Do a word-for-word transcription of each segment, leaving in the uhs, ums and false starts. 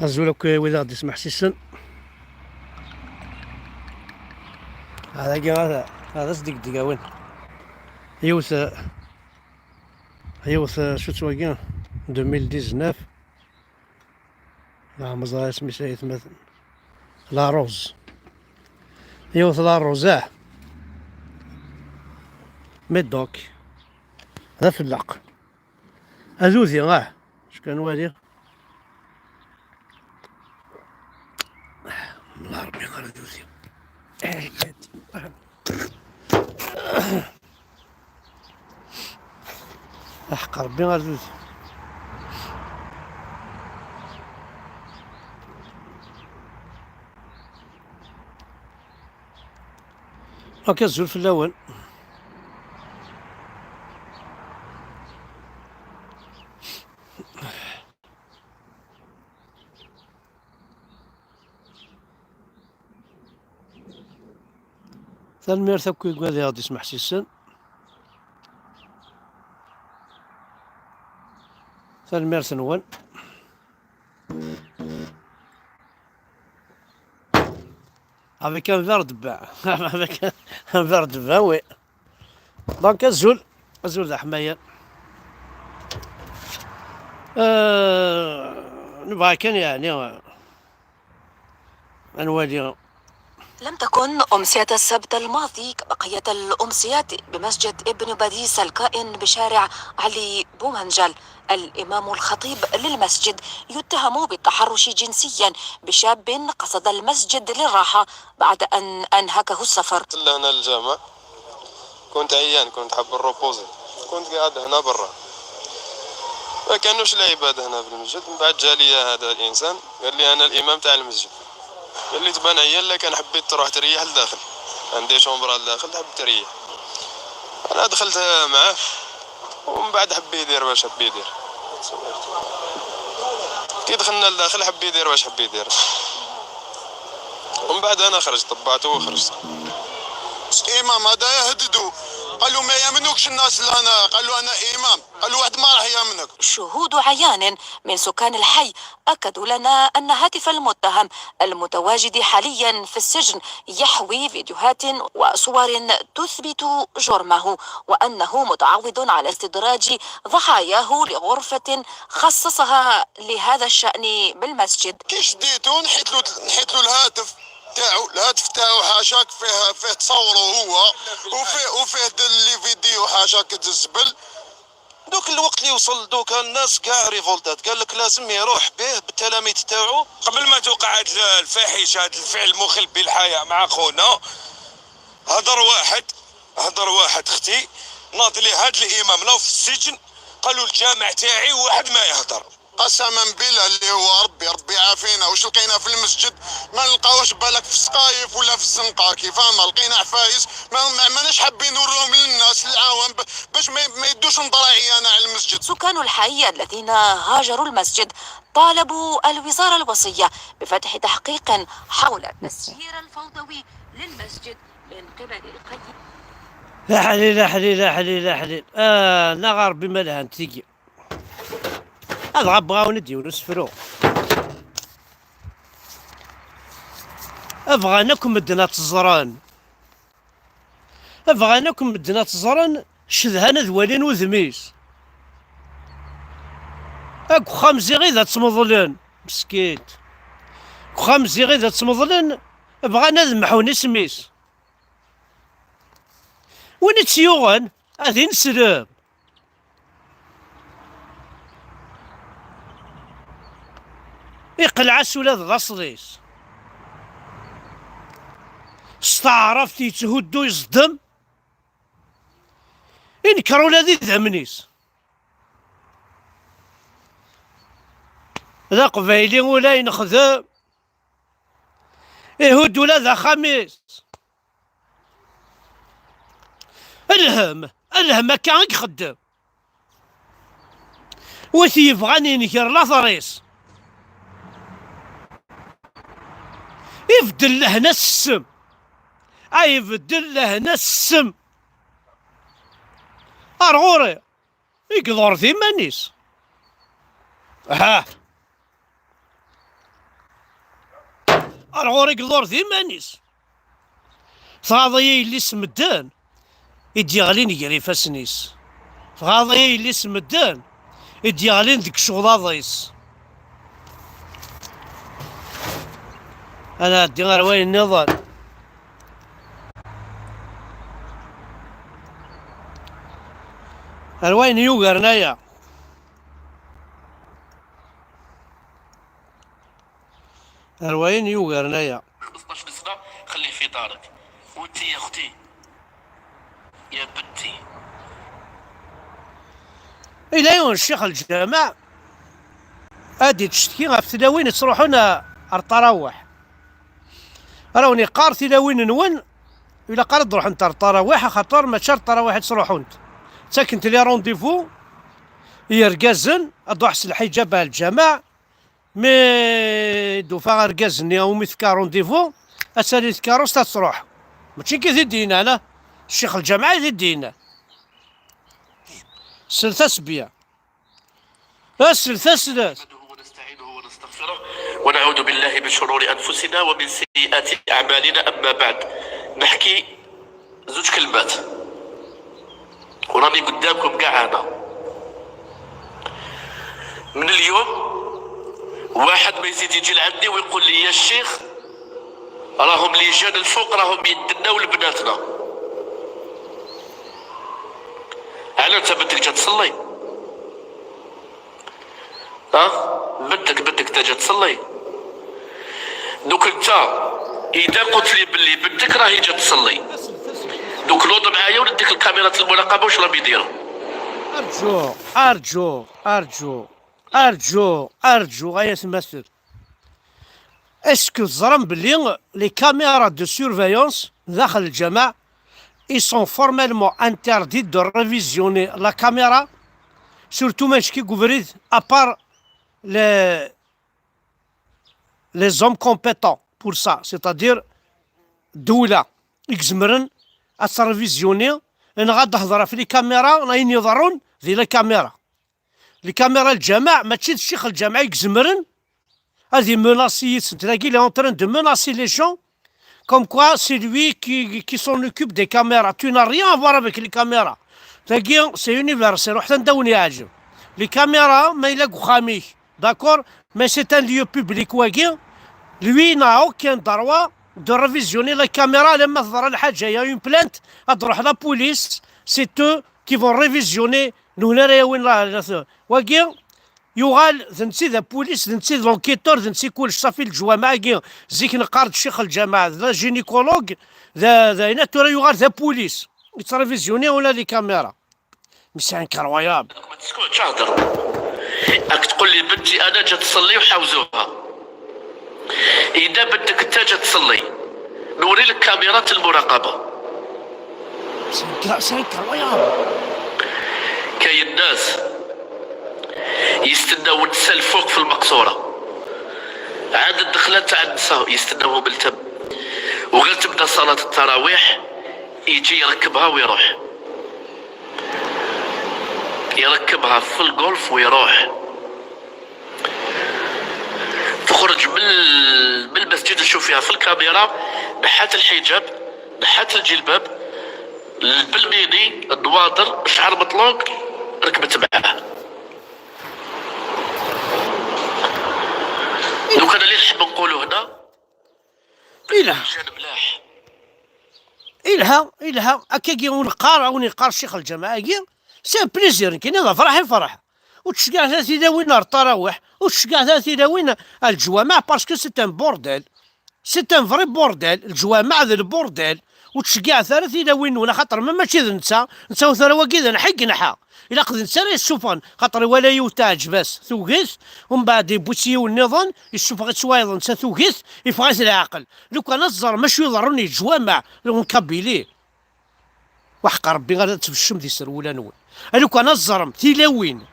Azul akk wid aɣ-d-ismeḥsisen. Adagi ad, ad as-degdeg awin. Yiwet, yiwet, acu-tt wagi? Deux mille dix-neuf. Neɣ meẓra asmi-s ay atmaten. La Rose. Yiwet La Rose, ah. Médoc. D afelleq. Ad udi, ah. Acu kan wali. Allah Ṛebbi ar d udi. Aḥeqq Ṛebbi ar d udi. Ok, azul fell-awen. Tanemmirt akk i wid i ɣ-d-ismeḥsisen. Tanemmirt-nwen. Avec un verre de vin. Avec un verre de vin, oui. Donc, azul, azul d aḥmayan. Euh, nebɣa kan, yeɛni, ad nwali. لم تكن أمسية السبت الماضي كبقية الأمسيات بمسجد ابن باديس الكائن بشارع علي بومنجل. الإمام الخطيب للمسجد يتهم بالتحرش جنسيا بشاب قصد المسجد للراحة بعد أن أنهكه السفر. لهنا الجامع. كنت عيان، كنت حاب نروبوزي. كنت قاعد هنا برا. ما كانوش العباد هنا في المسجد. من بعد جا ليا هذا الإنسان، قال لي: "أنا الإمام تاع المسجد." قال لي: "تبان عيان، لا كان حبيت تروح تريح لداخل. عندي شومبرا لداخل، تحب تريح." أنا دخلت معاه، ومن بعد حب يدير واش حب يدير. كي دخلنا لداخل، حب يدير واش حب يدير. ومن بعد أنا خرجت، طبعته وخرجت. إمام هذا يهددو. قال له: "ما يامنوكش الناس اللي هنا." قال له: "أنا إمام." قال له: "واحد ما راح يامنك." شهود عيان من سكان الحي أكدوا لنا أن هاتف المتهم المتواجد حاليا في السجن يحوي فيديوهات وصور تثبت جرمه، وأنه متعوض على استدراج ضحاياه لغرفة خصصها لهذا الشأن بالمسجد. كي شديتو، نحيت له، نحيت له الهاتف تاعو، الهاتف تاعو حاشاك فيه، فيه تصاورو هو، وفيه، وفيه د-، لي فيديو حاشاك الزبل. دوك الوقت اللي وصل دوكا الناس كاع ريفولتات، قال لك لازم يروح به بالتلاميذ تاعو. قبل ما توقع هاد الفاحشة، هاد الفعل المخل بالحياة مع خونا، هضر واحد، هضر واحد اختي، ناض لي هاد الإمام لو في السجن، قالوا الجامع تاعي واحد ما يهضر. قسما بالله اللي هو ربي، ربي يعافينا، واش لقينا في المسجد؟ ما نلقاوش بالك في السقايف ولا في الزنقة، كي فاهمة؟ لقينا عفايس، ما، ما، ماناش حابين نوروهم للناس، للعوام، ب-، باش ما، ما يدوش نظرة عيانة على المسجد. سكان الحي الذين هاجروا المسجد طالبوا الوزارة الوصية بفتح تحقيق حول التسيير الفوضوي للمسجد من قبل القيم. Aḥlil, aḥlil, aḥlil, aḥlil. Ah, neɣ a Ṛebbi ma lhant tigi. Ad ɣabɣawen-d yiwen usefru. Bɣan akk medden ad t-ẓren. Bɣan akk medden ad t-ẓren, cedhan ad walin udem-is. Deg uxxam ziɣ i d ad tt-meḍlen, meskint. Deg uxxam ziɣ i d ad tt-meḍlen, bɣan ad mḥun isem-is. Win i tt-yuɣen, ad ineslem. Iqleɛ-as ula d laṣel-is. S taɛrabt yetthuddu yeẓdem. Inker ula d idammen-is. D aqbayli ula inexdem. Ihudd ula d axxam-is. Lhem, lhem akka i ixeddem. Wi t-yebɣan yenker later-is. Ibeddel lehna s ssem. Ay ibeddel lehna s ssem. Ar ɣur-i. I iḍur d iman-is. Ha! Ar ɣur-i iḍur d iman-is. Tɣaḍ-iyi yelli-s n medden i d-yeɣlin gar ifassen-is. Tɣaḍ-iyi yelli-s n medden i d-yeɣlin deg ccɣeḍaḍ-is. Ad nɛeddi ar wayen nniḍen. Ar wayen yugaren aya. Ar wayen yugaren aya. خمسطاش سنة خليه في دارك. وانت يا اختي، يا بنتي. Ila yiwen ccix lǧameɛ ad d-ittcetki ɣef tlawin yettruḥun ar ṭarawiḥ. Ara wen-iqqar tilawin-nwen ilaq ara d-ruḥent ar ṭarawiḥ, axaṭer mačči ar ṭarawiḥ i ttruḥunt. Ttakkent les rendez-vous i yergazen, ad d-ruḥ s lḥiǧab ar lǧameɛ, mi d-ufa argaz-nni umi tefka rendez-vous, ad tali tkeṛṛust ad truḥ. Mačči nekk i t-id-yennan, ah. Ccix lǧameɛ i t-id-yennan. Slet-as bien. Slet-as, slet. نحمده ونستعينه ونستغفره ونعوذ بالله من شرور أنفسنا ومن سيئات أعمالنا. أما بعد، نحكي زوج كلمات وراني قدامكم كاع أنا. من اليوم واحد ما يزيد يجي لعندي ويقول لي: "يا الشيخ، راهم les jeunes الفوق راهم يدناو لبناتنا". على انت بنتك جات تصلي؟ ها؟ بنتك، بنتك تا جات تصلي؟ دوك انت اذا قلت لي باللي بنتك راهي جات تصلي، دوك نوض معايا ونديك الكاميرات المراقبه واش راهم يديروا. ارجو، ارجو، ارجو، ارجو، ارجو غاية المثل. Est-ce que تزرم باللي les caméras de surveillance داخل الجامع ils sont formellement interdits de révisionner la caméra, surtout ma tciki ubrid, à part les, les hommes compétents pour ça, c'est-à-dire ddula i izemren ad trévisionner, neɣ ad d-tehder ɣef les caméras neɣ ayen iḍerrun di les caméras. Les caméras lǧameɛ mačči d ccix lǧameɛ i izemren ad imenasi yid-sent. Dagi il est en train de menacer les gens comme quoi c'est lui qui, qui s'en occupe des caméras. Tu n'as rien à voir avec les caméras. Dagi c'est universel, ruḥet anda wen-yeɛǧeb. Les caméras ma yella deg uxxam-ik, d'accord, mais c'est un lieu public wagi. Lui n'a aucun droit de révisionner la caméra. Alamma teḍra lḥaǧa, il y a une plainte, ad d-truḥ la police, c'est eux qui vont révisionner. Nehna ara yawin la, la, wagi yuɣal d netta d apulis, d netta d l'enquêteur, d netta kullec. Safi, leǧwameɛ-agi zik neqqar-d ccix lǧameɛ, d la gynécologue, d, d ayen, tura yuɣal d apulis. Yettrévisionner ula les caméras. Mais c'est incroyable. ما تسكتش، اهدر. راك تقول لي بنتي انا جات تصلي وحاوزوها. اذا بنتك انت جات تصلي، نوري لك كاميرات المراقبه. C'est incroyable. كاين ناس يستناو النساء الفوق في المقصوره، عند الدخله تاع النساء يستناوهم التم، وغير تبدا صلاه التراويح يجي يركبها ويروح، يركبها في الجولف ويروح. تخرج من ال-، من المسجد، نشوف فيها في الكاميرا، نحات الحجاب، نحات الجلباب، بالميني، النواظر، شعر مطلوق، ركبت معاه. لو كان اللي نحب نقوله هنا، إلا. جان ملاح. إلها، إلها، أكاكي ونقار، ونقار شيخ الجماعة كي، c'est un plaisir، كاين هذا فرح يفرح. وتشجع ثلاث داوين التراويح، وتشجع ثلاث داوين الجوامع، parce que c'est un bordel. C'est un vrai bordel، الجوامع ذا البورديل. وتشجع ثلاث داوين ولا خاطر ما ماشي ذا نتا، نتا وثرا واقي ذا نحق نحا. إلا قد نتا راه يسوفن، خاطر ولا يوتاج بس، ثوقيث، ومن بعد يبوتي ونظن، يسوفغ يتوايض نتا ثوقيث، يفغيث العقل. لو كان الزر ماشي يضرني الجوامع، لو كابيلي. وحق ربي غير تبشم دي سرولا نون. لو كان الزرم تيلاوين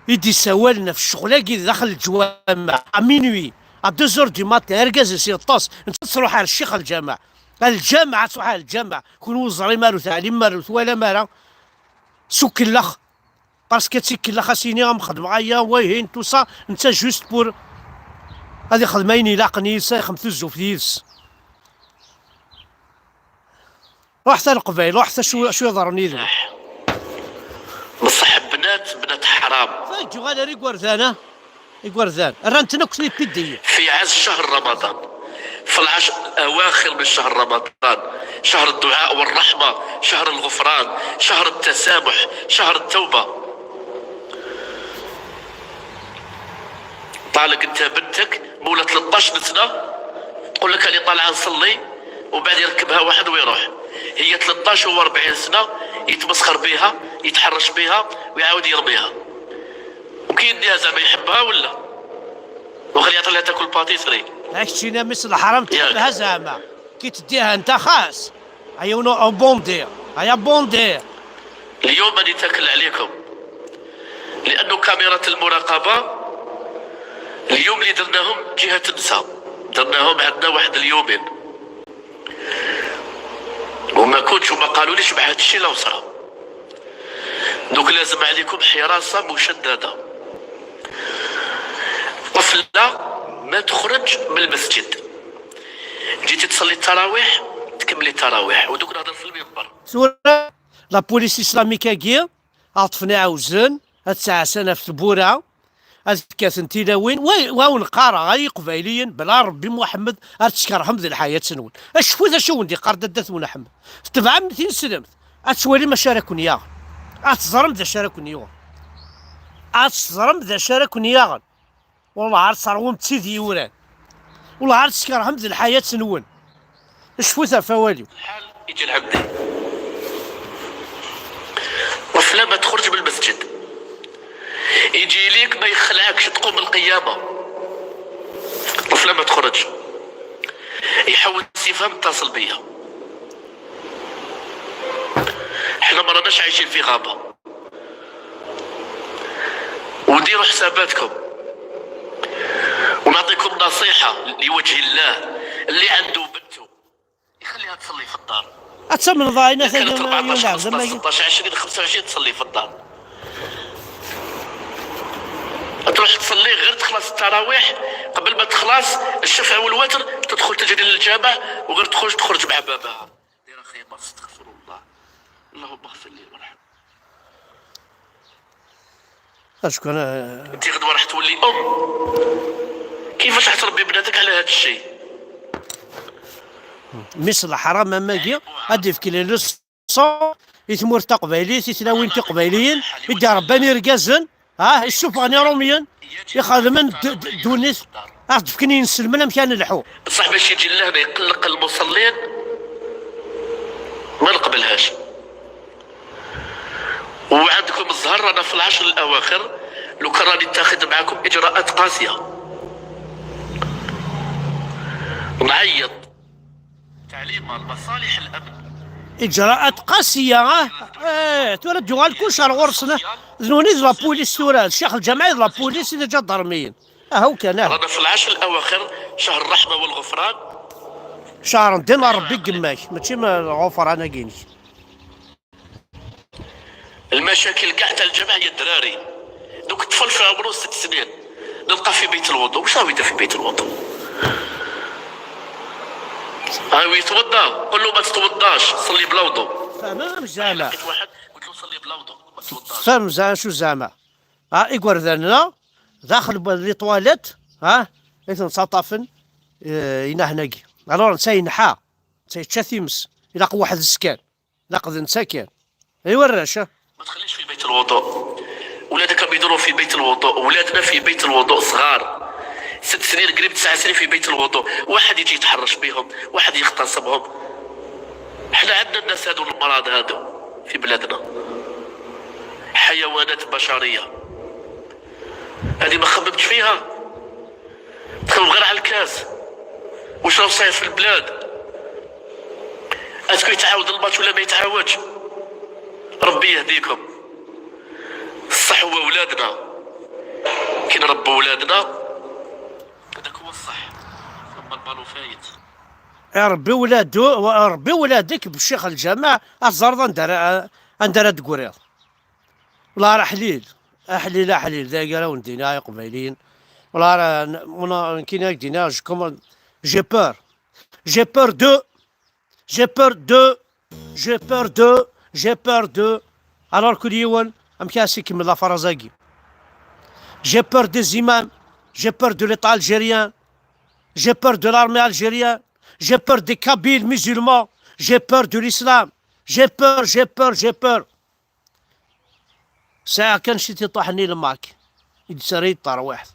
يدي سوالنا في الشغل كي داخل الجوامع à minuit، à deux heures du matin، ارقاز يسير الطاس، انت تروح على الشيخ الجامع، الجامع تروح على الجامع، كون وزري مارو ثعليم مارو ثوالا مارا سكلخ. Parce que tikkelt xas ini am xedmeɣ aya, wahin, tout ça, netta juste pour ad ixdem ayen ilaqen yis-s, ad ixdem tuzzuft yid-s. Ruḥet ar Leqbayel, ruḥet acu, acu yeḍran yid-wen. Beṣṣeḥ bnat, bnat ḥram. Yuɣal ar igerdan, ah. Igerdan. Rran-ten akk tlipidiyin. في عز شهر رمضان، في العشر الأواخر من شهر رمضان، شهر الدعاء والرحمة، شهر الغفران، شهر التسامح، شهر التوبة. طالق انت بنتك مولا ثلاثطاش سنة، تقول لك: "أنا طالعة نصلي"، وبعد يركبها واحد ويروح. هي ثلاثطاش و أربعين سنة يتمسخر بها، يتحرش بها، ويعاود يرميها. وكي يديها زعما يحبها ولا؟ وخلي يعطي لها تاكل باتيسري. هاك الشيء مس الحرام ياك. تحبها زعما. كي تديها انت خاص. هيا ونو بوندي. هيا بوندي. اليوم راني تاكل عليكم، لأنه كاميرات المراقبة اليوم اللي درناهم جهة النساء، درناهم عندنا واحد اليومين، وما كنتش وما قالوليش مع هاد الشيء لو صرا. دوك لازم عليكم حراسة مشددة. طفلة ما تخرج من المسجد، جيتي تصلي التراويح، تكملي التراويح، ودوك نهضر في المنبر. Tura la police islamique-agi, ad ṭṭfen iɛawzen, ad ttɛassan ɣef tewwura, ad kkaten tilawin. Wa, wa wen-qqareɣ, ay Iqbayliyen, bla Ṛebbi Muḥemmed, ad tkerhem di lḥayat-nwen. Acfu d acu wen-d-iqqar dadda-twen Ḥemmed. Tetbeɛem tineslemt, ad twalim acu ara ken-yaɣen. Ad teẓrem d acu ara ken-yuɣen. Ad teẓrem d acu ara ken-yaɣen. Wellah ar teṛwum d tid yuran. Wellah ar teskerhem d lḥayat-nwen. Cfut ɣef wawal-iw. الحال يجي لعندي. طفلة ما تخرج من المسجد. يجي ليك ما يخلعكش، تقوم القيامة. طفلة ما تخرج. يحوس يفهم، اتصل بيا. احنا ما راناش عايشين في غابة. وديروا حساباتكم، ونعطيكم نصيحة لوجه الله، اللي عنده بنته يخليها تصلي في الدار. Ad tamneḍ a إذا كانت أربعطاش، خمسطاش، ستطاش، عشرين، خمسة وعشرين، تصلي في الدار. تروح تصلي غير تخلص التراويح، قبل ما تخلص الشفع والوتر تدخل تجري للجامع، وغير تخرج، تخرج مع باباها. دير أخي، ما استغفر الله. اللهم اغفر لي وارحم. Acu kan, eh, انت غدوة راح تولي أم. كيفاش راح تربي بناتك على هاد الشيء؟ Mmi-s n leḥram am wagi, ad d-yefk les leçons i tmurt taqbaylit, i tlawin tiqbayliyin, i d-iṛebban irgazen, ah, issufɣen iṛumyen, ixedmen d-, d-, ddunit, ad d-fken i yinselmen amek ad nelḥu. بصح باش يجي لهنا يقلق المصلين، ما نقبلهاش. وعندكم الزهر، رانا في العشر الأواخر، لو كان راني اتخذ معاكم إجراءات قاسية. نعيط. تعليم المصالح الأمن. إجراءات قاسية، آه؟ إيه، tura d-yuɣal kullec ar ɣur-sen. D nutni d la police tura, d ccix lǧameɛ d la police d iǧadarmiyen. Aha, kan, aha. رانا في العشر الأواخر، شهر الرحمة والغفران. شهر الدين ربي يقماك، ماشي ما الغفران أكينك. المشاكل كاع تاع الجماعة يا الدراري. دوك الطفل في عمره ست سنين، نلقاه في بيت الوضوء. واش راهو يدير في بيت الوضوء؟ راهو يتوضا، قل له: "ما تتوضاش، صلي بلا وضوء". فاهم زعما؟ لقيت واحد، قلت له: "صلي بلا وضوء، ما تتوضاش". فاهم زعما شو زعما؟ ها، igerdan-a داخل ب-، les toilettes، ها، i ten-ttaṭṭafen, eh, inahnayi. Alors, netta yenḥa, netta yečča times, ilaq waḥed-s kan. Ilaq d netta kan. Aywa arrac, ah. ما تخليش في بيت الوضوء. ولادك راهم يدوروا في بيت الوضوء، ولادنا في بيت الوضوء صغار، ست سنين قريب تسع سنين في بيت الوضوء، واحد يجي يتحرش بهم، واحد يغتصبهم. احنا عندنا الناس هادو، المرض هادو في بلادنا، حيوانات بشرية. هادي ما خممتش فيها؟ تخمم غير على الكاس. واش راه صاير في البلاد؟ اسكو يتعاود الماتش ولا ما يتعاودش؟ ربي يهديكم. الصح هو ولادنا، كي نربوا ولادنا، هذاك هو الصح. اما البالو فايت. يا ربي ولادو، ربي ولادك بالشيخ الجامع، الزرد اندار، اندار دكوريض. Wallah, rah aḥlil. Aḥlil, aḥlil. D aya ara wen-d-iniɣ ay Iqbayliyen. Wallah, rah, n-, muna-, nekkini ad k-d-iniɣ, je comm-, j'ai peur. J'ai peur de, j'ai peur de, j'ai peur de, j'ai peur de. Alors, kul yiwen, amek ara s-ikemmel la phrase-agi? J'ai peur des imams, j'ai peur de l'État algérien, j'ai peur de l'armée algérienne, j'ai peur des Kabyles musulmans, j'ai peur de l'islam, j'ai peur, j'ai peur, j'ai peur. Sɛiɣ kan ciṭiṭuḥ-nni lmak i d-tettarra-yi-d terwiḥt.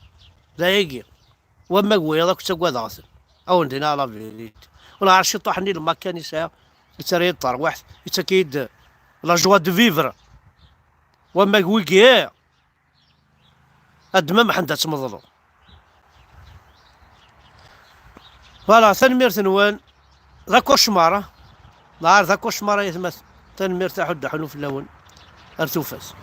D ayagi. Wamma deg wiyaḍ akk ttagadeɣ-ten. Ad wen-d-iniɣ la vérité. Wallah, ciṭuḥ-nni lmak kan i sɛiɣ, yettarra-yi-d terwiḥt, yettak-iyi-d la joie de vivre. Wamma deg wigi, ad d-, ma Mḥend ad tmeḍleḍ. Voilà, tanemmirt-nwen. D akucmar, ah. Nɛar d akucmar, ay atmaten. Tanemmirt, aḥuddu aḥunu fell-awen. Ar tufat.